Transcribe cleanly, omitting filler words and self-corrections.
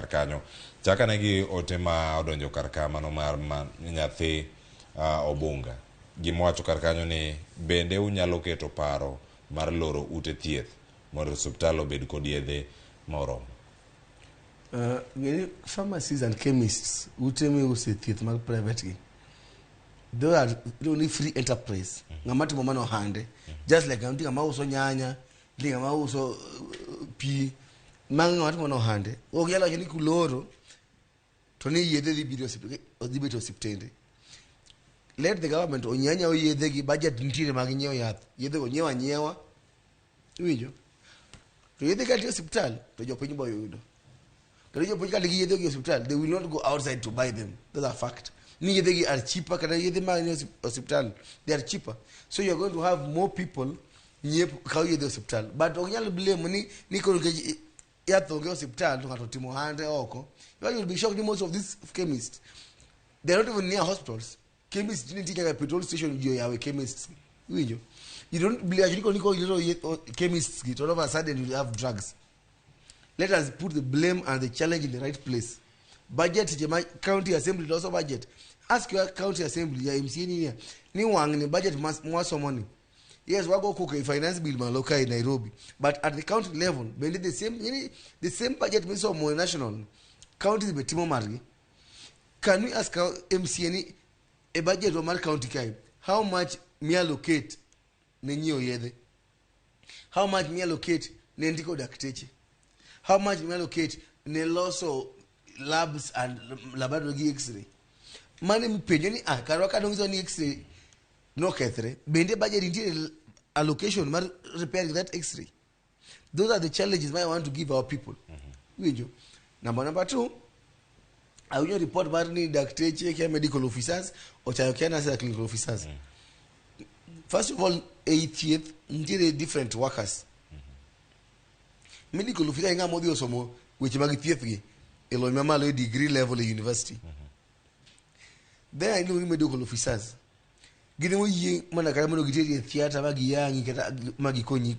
kar kanyo. Chakane gi ote ma odonjo kar ka mano mar ma, nyathi Obunga. Gima owacho kar kanyo ni bende unyalo keto paro mar loro ute thieth mondo osiptal obed kod yedhe moromo. Ng'eni pharmacies and chemists, ute miuse thieth mag private gi, those are iluongo ni free enterprise. Ng'ama timo mano ohande, just like nitie ng'ama uso nyanya, nitie ng'ama uso pi, mano ng'ama timo mano ohande. Ok nyal wacho ni kuloro to ni yedhe dhi biro dhi bet e osiptende. Let the government onyiew anyiewa yedhe gi, budget nitiere mag nyiewo yath, yedhe go nyiew anyiewa, iwinjo? To yedhe ka nitie e osiptal to jopiny bo yudo. Kendo jopiny ka nigi yedhe gi e osiptal, they will not go outside to buy them. That's a fact. Ni yedhe gi are cheaper, kata yedhe ma nie osiptal, they are cheaper. So you are going to have more people nyiepo, kawo yedhe e osiptal. But ok nyal blame ni koro nikech yath onge e osiptal to ng'ato otimo ohande oko. You will be shocked ni most of these chemists, they are not even near hospitals. Chemists nitie nyaka petrol station, ji oyawe chemists. Iwinjo? You don't believe ni koro chemists gi to all of a sudden you have drugs. Let us put the blame and the challenge in the right place. Budget seche ma county assembly loso budget, ask your county assembly ya MCA ni wang' ni budget mwasomo ni. Yes, wago koko e finance bill malo kae Nairobi, but at the county level bende the same, yani, the same budget misomo e national, counties be timo margi. Can we ask our MCA ni e budget wa mar county kae, how much mi allocate ne nyiewo yedhe, how much mi allocate ne ndiko dakteche, how much mi allocate ne loso labs and laboratory gi x-ray? Mano mipenjo ni ah, karwa ka nonyiso ni x-ray nokethre, bende budget nitie allocation mar repairing that x-ray? Those are the challenges I want to give our people. Winjo? Number two, awinjo report mar ni dakteche kia medical officers ochayo kia nurses, clinical officers. First of all, ei thieth nitiere different workers. Medical officer e ng'ama odhi osomo weche mag thieth gi e lony mamalo e degree level e university. Then iluongo ni medical officers, gin emoyie mana kata mondo giteri e theatre ma giyang'i kata ma gikonyi.